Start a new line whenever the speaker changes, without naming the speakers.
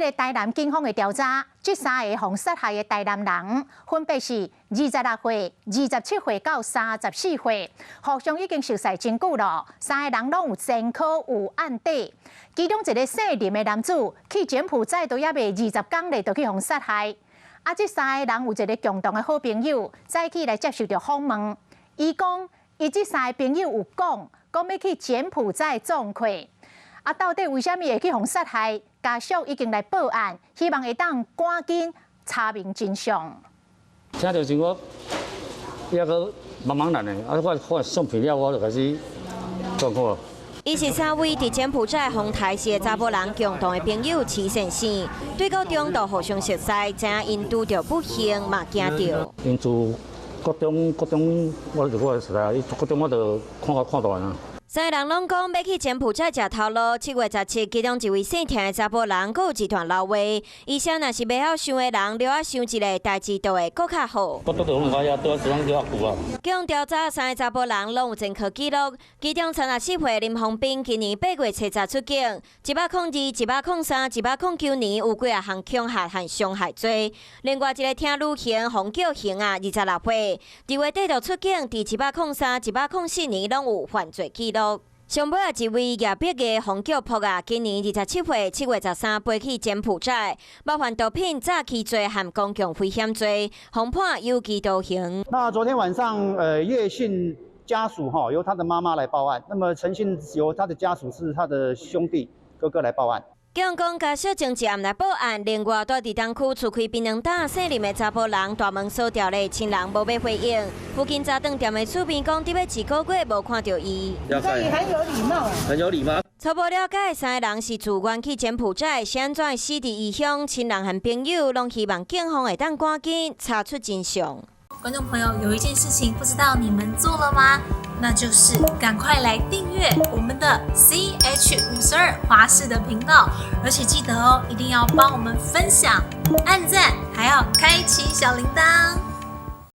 這个台南警方的調查，這三个予殺害的台南人，分別是26歲、27歲到34歲，互相已經熟似真久咯。三个人攏有前科有案底，其中一个姓林的男子去柬埔寨都猶未20工咧，就去予殺害。啊，這三个人有一个共同的好朋友，早起來接受著訪問，伊講，伊這三个朋友有講，講欲去柬埔寨創科。啊，到底為啥物會去予殺害？家屬已經來報案，希望會當趕緊查明真相。
聽著是我，抑閣茫茫然的，啊，我看相片了，我就開始狀況。
伊是三位佇柬埔寨予刣死的查埔人共同的朋友徐先生，對高中就互相熟似，知影𪜶拄著不幸嘛驚著。
𪜶自國中，國中我就我實在，國中我就看看大啊。
三个人攏講欲去柬埔寨食頭路。7月17，其中一位姓田的查埔人，閣有一段老話。伊說若是袂曉想的人，留仔想一下，代誌就會閣較好。
我拄著攏知影，拄仔時較久啊。
經調查，三个查埔人攏有前科記錄。其中34歲林宏斌今年8月70出境，102、103、109年有幾仔項恐嚇和傷害罪。另外一个聽女行洪叫行啊，26歲，2月底就出境，佇103、104年攏有犯罪記錄。上尾仔一位葉碧的洪叫朴啊，今年27歲，7月13飛去柬埔寨，冒犯毒品詐欺罪和公共危險罪，予判有期徒刑。
那昨天晚上，葉姓家屬哈由他的媽媽來報案，那麼陳姓由他的家屬是他的兄弟哥哥來報案。
警方家屬前一暗來報案，另外住佇東區厝開檳榔擔姓林的查埔人大門鎖牢咧，親人無欲回應。附近早頓店的厝邊講，佇欲一個月無看著伊。
所以很有禮貌，
很有禮貌。
初步了解，三个人是自願去柬埔寨，是按怎會死佇異鄉？親人和朋友攏希望警方會當趕緊查出真相。
觀眾朋友，有一件事情不知道你們做了嗎？那就是趕快來訂閱我們的 CH52華視的頻道，而且記得哦，一定要幫我們分享、按讚，還要開啟小鈴鐺。